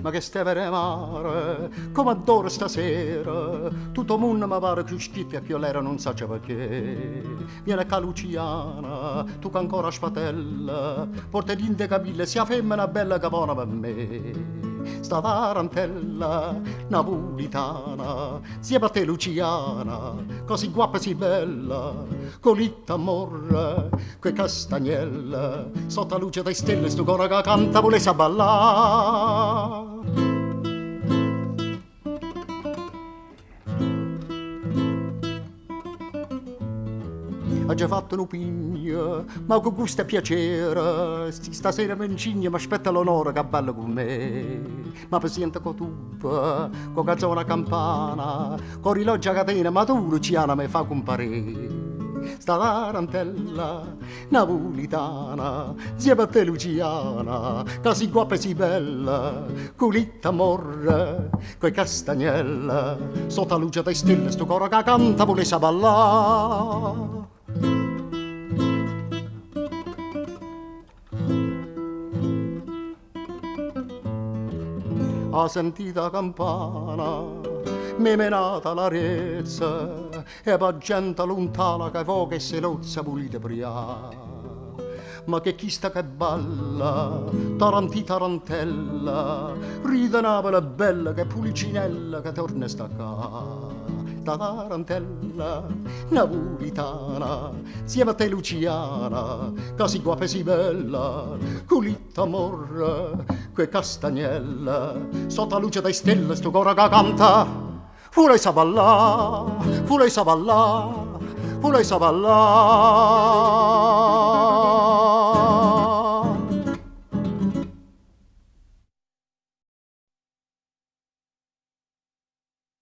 Ma chest'evera 'e mare comme addora stasera, tutt' 'o munno me pare cchiù schitto e cchiù allero nun saccio pecché. Viene ccà Luciana, tu che ancora 'a spatella puorte dint' 'e capille, si' 'a femmena bella ca bona pe me. Sta tarantella napulitana, 'nzieme a te Luciana, ca si' guappa e si' bella, cu li tammorre, cu 'e castagnelle, sott' 'a luce d' 'e stelle stu core ca canta vulesse abballà. Aggio fatto nu pigno, ma cu gusto e piacere, si stasera me 'ncigno m'aspetta l'onore ch'abballa cu me. M'appresiento co tubbo, co cazone a campana, co rilogio a catena, ma tu Luciana me fa cumparè. Sta tarantella napulitana, 'nzieme a te Luciana, ca si guappa e si bella, cu li tammorre, cu 'e castagnelle, sott' 'a luce d' 'e stelle stu core ca canta vulesse abballà. 'A sentite 'a campana, m'he menata la rezza, e p' 'a gente luntana ca voca e se lozza vulite prià. Ma ch'è chista che balla, tarantì tarantella, ride Napule bella ch'è Pulicinella che torna a sta ccà. Sta tarantella napulitana, 'nzieme a te Luciana, ca si guappa e si bella, cu li tammorre, cu 'e castagnelle, sott' 'a luce d' 'e stelle stu core ca canta, vulesse abballà, vulesse abballà, vulesse abballà.